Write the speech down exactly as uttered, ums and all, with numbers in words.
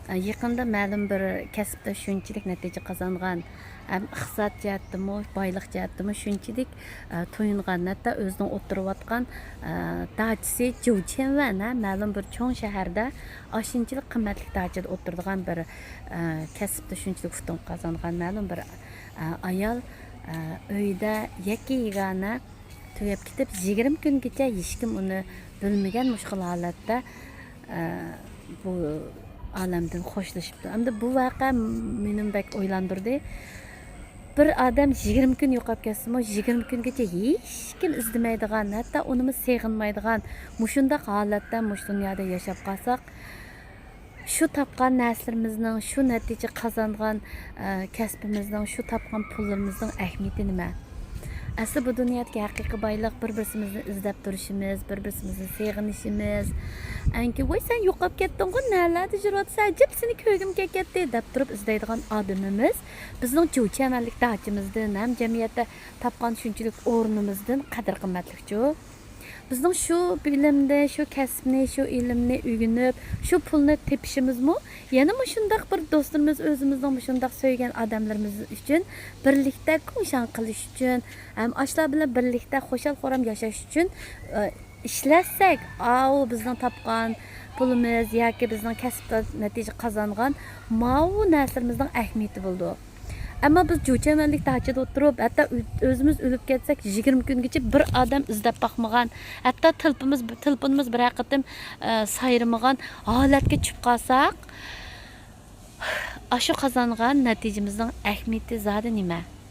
يېقىندا مەلۇم بىر كەسىپتە شۇنچىلىك نەتىجە قازانغان، ھەم ئىقتىساد جەھەتتىمۇ، بايلىق جەھەتتىمۇ شۇنچىلىك، ئە، تويۇنغان، ھەتتا ئۆزىنىڭ ئولتۇرۇۋاتقان، ئە، داچىسى جۇچيەنۋەن، ھە، مەلۇم بىر چوڭ شەھەردە ئاشۇنچىلىك قىممەتلىك داچىدا ئولتۇرىدىغان بىر، ئە، كەسىپتە شۇنچىلىك ئۇتۇن قازانغان مەلۇم بىر، ئە، ئايال، ئە، ئۆيدە يەككە يېگانە تۈگەپ كېتىپ، يىگىرمە كۈنگىچە ھېچكىم ئۇنى بىلمىگەن مۇشۇ خىل ھالەتتە، ئە، بۇ ئالەمدىن خوشلىشىپتۇ. ئەمدى بۇ ۋەقە مېنىمۇ بەك ئويلاندۇردى. بىر ئادەم يىگىرمە كۈن يوقاپ كەتسىمۇ، يىگىرمە كۈنگىچە ھېچكىم ئىزدىمەيدىغان، ھەتتا ئۇنىمۇ سېغىنمايدىغان مۇشۇنداق ھالەتتە مۇشۇ دۇنيادا ياشاپ قالساق، شۇ تاپقان نەرسىلىرىمىزنىڭ، شۇ نەتىجە قازانغان، ئە، كەسپىمىزنىڭ، شۇ تاپقان پۇللىرىمىزنىڭ ئەھمىيىتى نېمە؟ ئەسلى بۇ دۇنيادىكى ھەقىقىي بايلىق بىر-بىرسىمىزنى ئىزدەپ تۇرۇشىمىز، بىر-بىرسىمىزنى سېغىنىشىمىز. ئەنكى، ۋاي، سەن يوقاپ كەتتىڭغۇ، نەلەردە يۈرۈۋاتىسەن، ئەجەب سېنى كۆرگۈم كېلىپ كەتتى، دەپ تۇرۇپ ئىزدەيدىغان ئادىمىمىز بىزنىڭ جۇچيەنۋەنلىك داچىمىزدىن ھەم جەمئىيەتتە تاپقان شۇنچىلىك ئورنىمىزدىن قەدىر قىممەتلىكچۇ. بىزنىڭ شۇ بىلىمنى، شۇ كەسىپنى، شۇ ئىلىمنى ئۆگىنىپ، شۇ پۇلنى تېپىشىمىزمۇ يەنە مۇشۇنداق بىر دوستلىرىمىز، ئۆزىمىزنىڭ مۇشۇنداق سۆيگەن ئادەملىرىمىز ئۈچۈن بىرلىكتە كۇڭشاڭ قىلىش ئۈچۈن ھەم ئاشۇلار بىلەن بىرلىكتە خۇشال-خۇرام ياشاش ئۈچۈن، ئە، ئىشلەتسەك، ئاۋۇ بىزنىڭ تاپقان پۇلىمىز ياكى بىزنىڭ كەسىپتە نەتىجە قازانغان ماۋۇ نەرسىلىرىمىزنىڭ ئەھمىيىتى بولىدۇ. ئەمما بىز جۇچيەنۋەنلىك داچىدا ئولتۇرۇپ، ھەتتا ئۆ-، ئۆزىمىز ئۆلۈپ كەتسەك، يىگىرمە كۈنگىچە بىر ئادەم ئىزدەپ باقمىغان، ھەتتا تېلېفونىمىز، تېلېفونىمىز بىرەر قېتىم، ئە، سايرىمىغان ھالەتكە چۈشۈپ قالساق، ئاشۇ قازانغان نەتىجىمىزنىڭ ئەھمىيىتى زادى نېمە؟